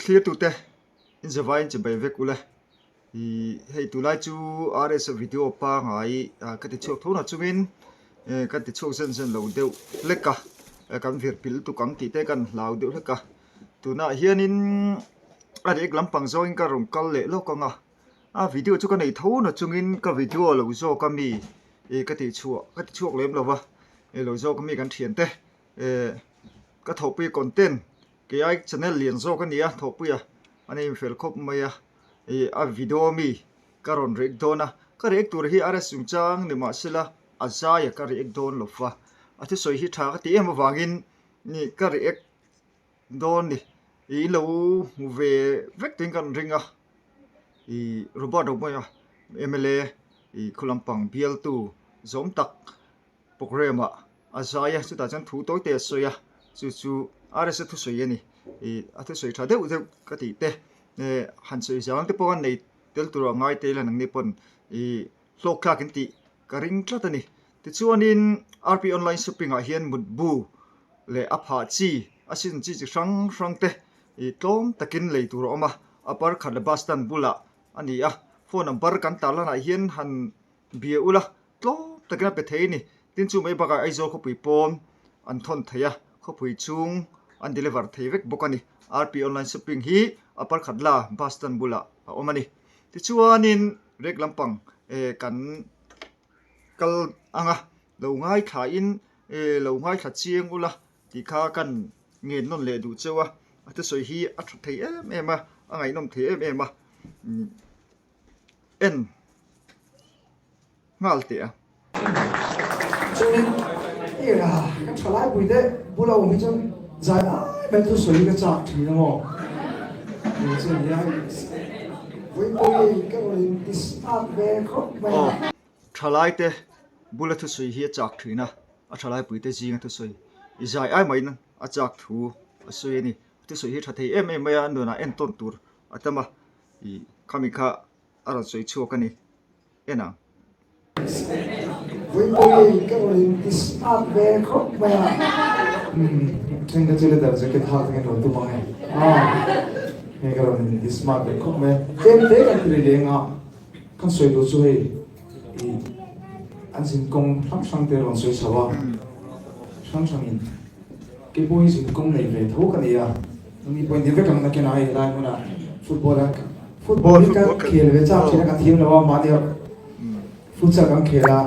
Thlirtute in zavaiin chibai vek ule. Ih hei tunlai chu RS video pangai ka ti chhuak tho na chungin ka ti chhuak zen zen lo deuh hlek a, kan vir pilh lutuk ang tih te kan hlau deuh hlek a. Tunah hianin a rek lampang zawngin ka rawn kal leh lawk ang a, a video chu ka nei tho na chungin ka video lo zawk a mi ih ka tih chhuah ka ti chhuak lem lo va, lo zawk a mi kan thiante eh ka thawhpui content Kei ai channel lian zawk a nia thawhpuia a nei fel khawp mai a, ih a video mi ka rawn react dawn a, ka react tur hi RS chungchang ni mahsela a zaia ka react dawn lo va, a thusawi hi tha ka ti em avangin nih ka react dawn ni, ih in lo hmu ve vek tuin ka rawn ring a, ih Robert Romawia mla ih khaw lampang bialtu zawm tak Programme ah a zai a, chutah chuan thu tawi te a sawi a, chu chu RSA thusawi a ni. Ih a thusawi tha deuh deuh ka tih te eh han sawi zang te pawh a nei tel tur a ngai te ila nangni pawn ih hlawk thlak in tih ka ring tlat a ni. Tichuanin RP online shopping ah hian mutbu leh a phah chi a season chi chi hrang hrang te ih tlawm takin lei tur a awm a, a par khat leh bus stand bulah a ni a, phone number kan tarlan ah hian han bia ula Tlawm takin a pe thei a ni. Tin chu mai bakah Aizawl khawpui pawn an thawn thei a, khawpui chhung an deliver thei vek bawk a ni. RP Online Shopping hi a parkhat la bus stand bulah a awm a ni. Tichuanin rek lampang eh kan kal ang a, lo ngaithlain eh lo ngaithla chiang ula tih kha kan ngen nawn leh duh cheu a. A thusawi hi a tha thei em em a, a ngaihnawm thei em em a. En. Nghal teh a. Chuanin ira ka tha lai pui te bula awm hi chuan zai ai mai thu sawi ka chak thin a maw ni chu nia vawi pawh ka rawn in ti smart ve khawp mai a. Aw thalai te bula thusawi hi a chak thin a, a thalai pui te zinga thusawi i zai ai maiin a chak thu a sawi a ni. Thusawi hi tha thei em em mai a, nunah entawn tur a tam a, ih khami kha a rawn sawi chhuak a ni. En ang. Vawi pawh ka rawn in ti smart ve khawp mai a. Then ka chu leather jacket hak te kan rawn tum ang e. Hei ka rawn in ti smart ve khawp mai a. Tlem te kan ti ri leng a, kan sawi tur chu hei i an zin kawng hrang hrang te rawn sawi chho a, hrang hrang in kei pawh hi zin kawng nei ve tho ka nei a, ni pawh in ti vek ang nakin a hei helai hmunah football a Football hi ka khel ve chak thin a, ka thiam lo a, mahni ah futsal kan khel a,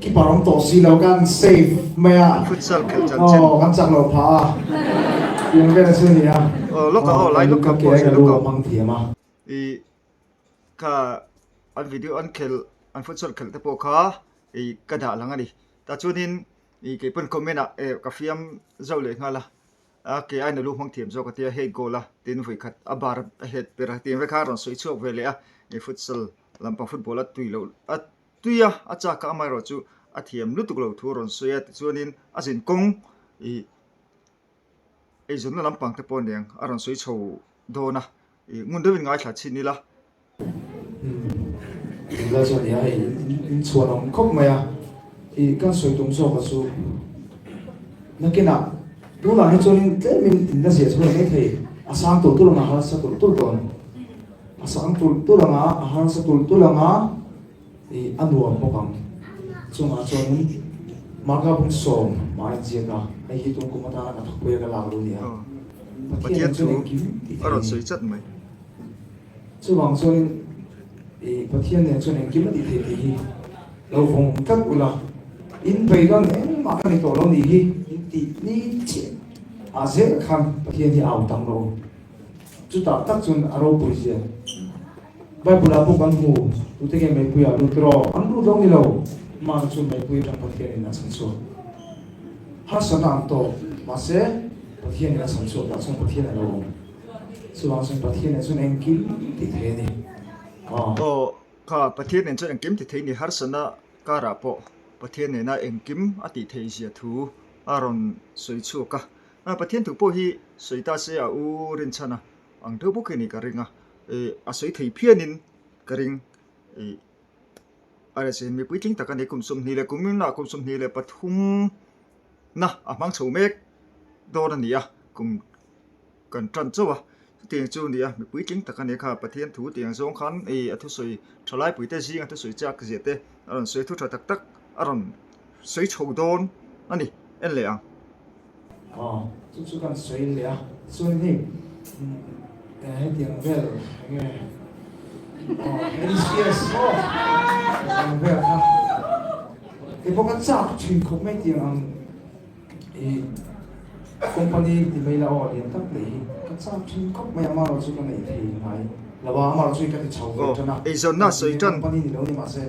keeper awm tawh si lo kan save mai a, Futsal khel chan chin. Aw kan chak lo phah a, tiang vel a chu ni a, Aw lawk a aw lai lawk ka a ke pawh ka lu a hmang thiam a. I kha an video an khel an futsal khel te pawh kha i ka dah lang a ni. Tah chuanin i keipawn comment ah ka fiam zauh leh nghal a. A ke aina lu hmang thiam zawk a tia head goal a tin vawi khat a bar a head ber a tih vek kha a rawn sawi chhuak ve leh a ih futsal lampang football a tui loh a tui a a chak a amaherawh chu a thiam lutuk lo thu a rawn sawi a tichuanin a zin kawng ih eizawnna lampang te pawh aniang a rawn sawi chho dawn a ih ngun deuhin ngaithla chhin ila. Tunlai chuan nia hei in chhuan awm khawp mai a, ih kan sawi tum zawk a chu nakinah tunah hi chuanin tlemin in la zia chhuak mai thei, a sang tulh tulh anga a harsa tulh tulh dawn, a sang tulh tulh anga a harsa tulh tulh anga ih a nuam bawk ang, chungah chuanin Marka bung sawm mah a inziak a, hei hi tum kum atana ka thawkpui a ka lak lu nia, Pathian Pathian chuan thu engkim tih a thei rawn a ni. sawi chat mai. Chuvang chuanin i Pathian nen chuan engkim a tih theih tih hi lo vawng tlat ula, in beidawn engmah ka ni tawh lo nih hi in tih ni chiah ah zel khan Pathian hi a au tam lo. Chutah tak chuan a ropui zia Bible ah pawh kan hmu, tute nge meipui ah lut rawh? An lut lo ni lo, mahna chu meipui atang Pathian in a chhan chhuak. Harsatna an tawk, mahse Pathian in a chhan chhuak tah chuan Pathian a lo awm. Chuvang chuan Pathian nen chuan engkim ti thei a ni. Aw. Aw, kha Pathian nen chuan engkim ti thei a ni. Harsatna karah pawh Pathian nena engkim a tih theih zia thu a rawn sawi chhuak a. Pathian thu pawh hi sawi ta se a u rinchhan a ang deuh bawk hi a nih ka ring a. A sawi thei phianin ka ring. A rsa mi puitling tak a ni. Kum 20 leh kum inah kum 23 na a hmang chho mek dawn a ni a. Kum kan tan chauh a. Chutiang chu a ni a, mi puitling tak a ni kha Pathian thu tiang zawng khan ih a thusawi thalai puite zinga thusawi chak zia te a rawn sawi thu tha tak tak a rawn sawi chho dawn a ni en leh ang. Aw chu chu kan sawi leh a chuan hei hetiang vel enge aw NCS maw hetiang vel kha keipawh ka chak thin khawp mai tiang ang I company ti mai la aw lian tak neih hi ka chak thin khawp mai amarawh chu ka neih thei ngai lo a amarawh chu ka ti chho ve tan a eizawnna sawi tan company ni lo ni mahse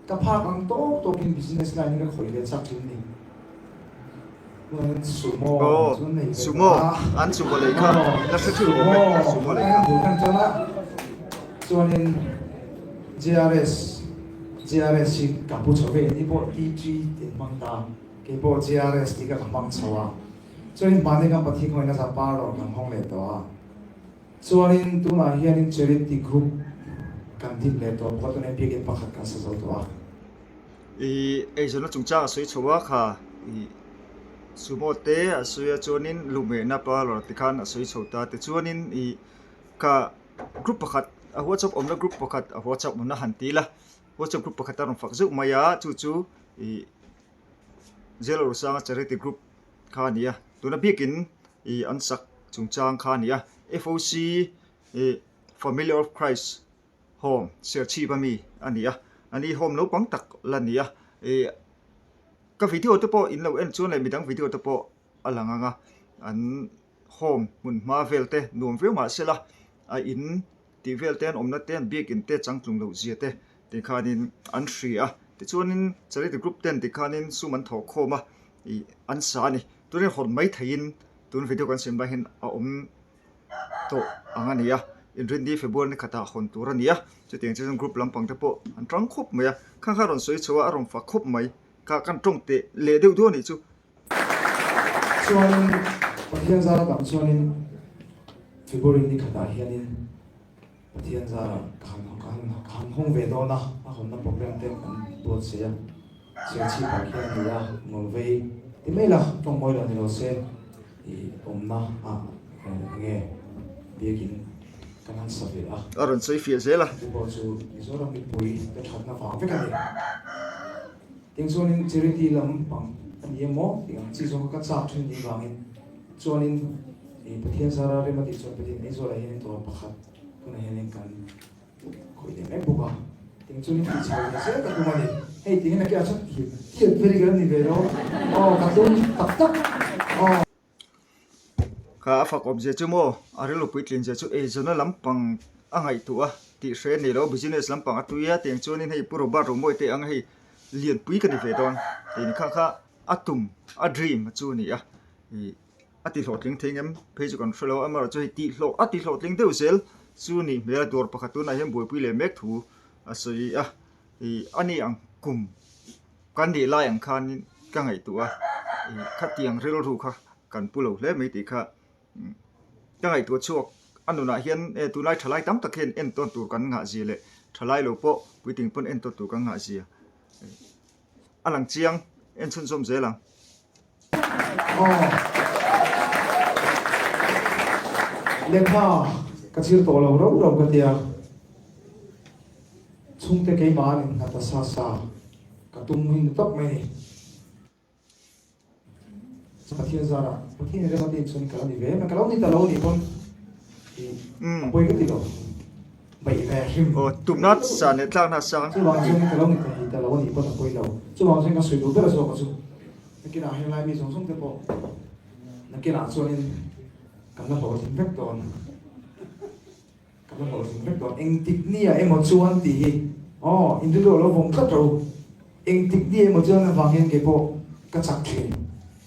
ka phak ang tawk tawk in business line hi ka khawih ve chak thin ni chuanin sumo chu nei ve sumo an sumo lei kha la hre theuh awm e sumo lei kha bul kan tan a chuanin JRS JRS hi ka pu chho ve ni pawh TG tin hmang ta Kei pawh GRS tih ka ka hmang chho a, chuanin mahni kan Pathian khawngaihna zah parlour kan hawng leh tawh a, chuanin tunah hianin Charity Group kan din leh tawh bawk a, tunah hian biakinn pakhat kan sa zo tawh a. I eizawnna chungchang a sawi chho a kha i sumo te a sawi a chuanin lumehna parlour tikhan a sawi chho ta tichuanin i kha group pakhat a whatsapp awmna group pakhat a whatsapp awmna han ti ila whatsapp group pakhat a rawn fak zeuh mai a chu chu i Jail Rusanga Charity Group kha a ni a, tuna biakin ih an sak chungchang kha a ni a, FOC ih Family of Christ Home Serchhip a mi a ni a, a ni home naupang tak la ni a, ih ka video te pawh in lo en chuan leh midang video te pawh a lang ang a, an home hmun hma vel te nuam viau mah se la a in Tih vel te an awmna te an biakin te changtlung loh zia te ti khanin an hria a, tichuanin charity group ten ti khanin sum an thawh khawm a ih an sa a ni. Tunin hawn mai theihin tun video kan siam lai hian a awm tawh ang a ni a, inrinni February ni khatah hawn tur a ni a, chutiang chu chuan group lampang te pawh an tang khawp mai a, khang kha a rawn sawi chho a, a rawn fak khawp mai kha kan tawng teh leh deuh duah a nih chu. Chuanin Pathian zara dang chuanin February ni khatah hianin Pathian zara ka han ka han ka han hawng ve dawn a, a hawnna program te kan buatsaih a, Serchhip ah khian a ni a, Ngawlvei ti mai la tawng mawi lo ni lo se ih awmna ah eng nge biakin kan han sa ve a. A rawn sawi fiah zel a. Chu pawh chu Mizoram mipui te thatna vang vek a ni. Tin chuanin charity lam pang a ni emaw tih ang chi zawng kha ka chak thin nih vangin chuanin ih Pathian zara rem a tih chuan Pathian Aizawl ah hianin dawr pakhat tunah hianin kan khawih leh mek bawk a. Tin chuanin tih chho leh zel ka tum a ni. Hei tingin a ke ah chuan tiat vel hi ka la ni ve lo aw ka tum tak tak aw. Kha a fak awmzia chu maw a rilru puitlin zia chu eizawnna lampang a ngaihtuah a tih hre a ni lo business lampang a tui a tiang chuanin hei Pu Robert Romawi te ang hei lianpui ka ni ve dawn tih ni kha kha a tum a dream chu a ni a ih a ti hlawhtling thei ngem phei chu kan hre lo amaherawhchu hei tih hlawh a ti hlawhtling deuh zel chu a nih hmel a dawr pakhat tunah hian buaipui leh mek thu a sawi a ih a ni ang kum. Kan nih lai ang khanin ka ngaihtuah a, ih khatiang rilru kha kan pu lo hle mai tih kha ka ngaihtuah chhuak. A nunah hian e tunlai thalai tam tak hian entawn tur kan ngah zia leh thalai lo pawh puitling pawn entawn tur kan ngah zia a lang chiang en chhunzawm zel ang. Aw lehkha ka chhir tawh lo rauh rauh ka tia. Chhungte keimah an innghat a sa sa ka tum hi ni tawp mai ni. Pathian zarah Pathian i rem a tih chuan ka lo ni ve mai, ka lo ni ta lo nih pawn i a pawi ka ti lo, beih ve hrim. Aw tumna sa leh tlakna sang. Chuvang chuan ka lo ni ta hi ta lo a nih pawn a pawi lo. Chuvang chuan ka sawi duh ber zawk a chu nakinah henglai mi zawng zawng te pawh nakinah chuanin kan la hlawhtling vek dawn. Ka va hlawhtling vek dawn. Engtik nia emaw chuan tih hi aw in rilru a lo vawm tlat ro. Engtik nia emaw chuan avang hian kei pawh ka chak thin.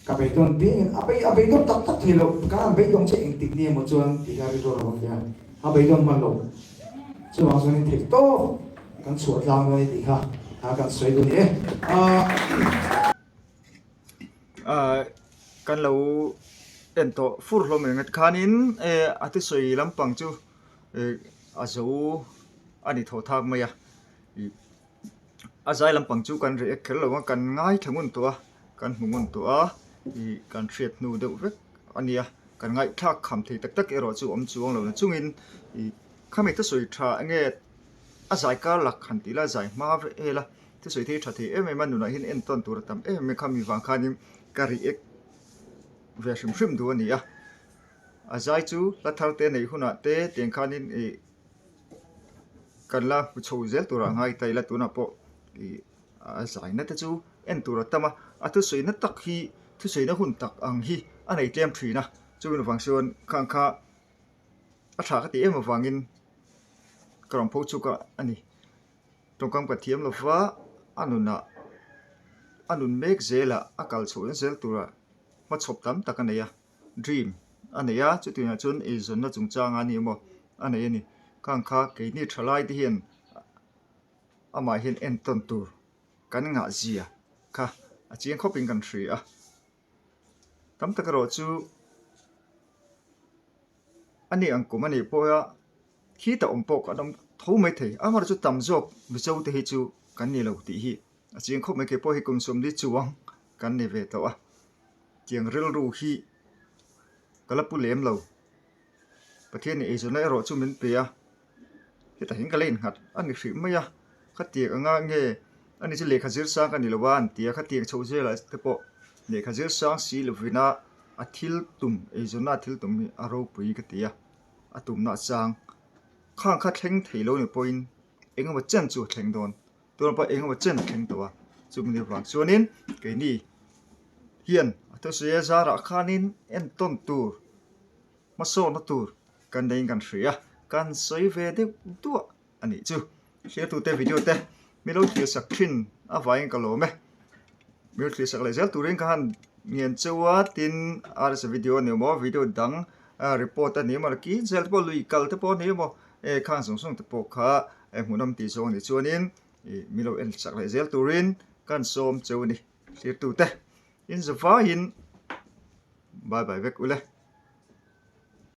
Ka beidawn piangin a bei a beidawn tak tak thei lo. Ka han beidawng che engtik nia emaw chuan tih kha rilru a lo vawm ve a. A beidawn hman lo. Chuvang chuan in theih tawp kan chhuah tlang dawn e tih kha a kan sawi duh ni e. Ahh kan lo en tawh fur hlawm eng nge tikhanin eh a thusawi lampang chu eh a zo a ni thaw thak mai a ih a zai lampang chu kan react kher lo a kan ngaithla ngun tawh a kan hmu ngun tawh a ih kan hriat hnu deuh vek a nia. Kan ngaihthlak kham thei tak tak erawh chu awm chuang lo na chungin ih khami thusawi tha enge a zai kar lak han tih la zai hma vel a thusawi thei tha thei em em a nunah hian entawn tur a tam em em a khami vang khanin ka react ve hrim hrim duh a ni a. A zai chu hla thar te neih hunah te tiang khanin ih kan la hmu chho zel turah ngai ta ila tunah pawh ih a zaina te chu en tur a tam a, a thusawi na tak hi thusawi na hun tak ang hi a nei tlem thin a, chumi avang chuan khang kha a tha ka tih em avangin ka rawn pho chuk a a ni. Tawngkam ka thiam lova a nunah a nun mek zelah a kal chhoh zel turah hmachhawp tam tak a nei a. Dream a nei a, chutiangah chuan eizawnna chungchanga a ni emaw a nei a ni. Khang kha keini thalai te hian amah hian entawn tur kan ngah zia kha a chiang khawpin kan hria a. Tam tak erawh chu a ni ang kum a nih pawha khitah awm pawh kan awm tho mai thei. Amaherawhchu tam zawk Mizo te hi chu kan ni lo tih hi a chiang khawp mai. Keipawh hi kum sawmli chuang kan ni ve tawh a. Tiang rilru hi ka la pu lem lo. Pathian eizawnna erawh chu min pe a, hetah hian ka la innghat a ni hrih mai a, khatiang anga nge ani chu lehkha zir sang ka ni lo a an ti a, khatiang chhoh zelah te pawh lehkha zir sang si lovin a a thil tum eizawnna a thil tum hi a ropui ka ti a, a tumna a chang. Khang kha thleng thei lo ni pawhin eng emaw chen chu a thleng dawn. Tuna pawh eng emaw chen a thleng tawh a, chumi avang chuanin keini hian a thusawi a zarah khanin entawn tur hmasawnna tur kan neiin kan hria a, kan sawi ve deuh duah a nih chu. Hriatute video te min lo thlir sak thin avangin ka lawm e. Min lo thlir sak leh zel turin ka han ngen cheu a, tin RS video a ni maw video dang report a ni emaw kin zel te pawh lui kal te pawh a ni emaw khang zawng zawng te pawh kha hmuhnawm tih zawng a nih chuanin ih min lo en sak leh zel turin kan sawm cheu a ni. Thirtute in zavaiin bye bye vek ule.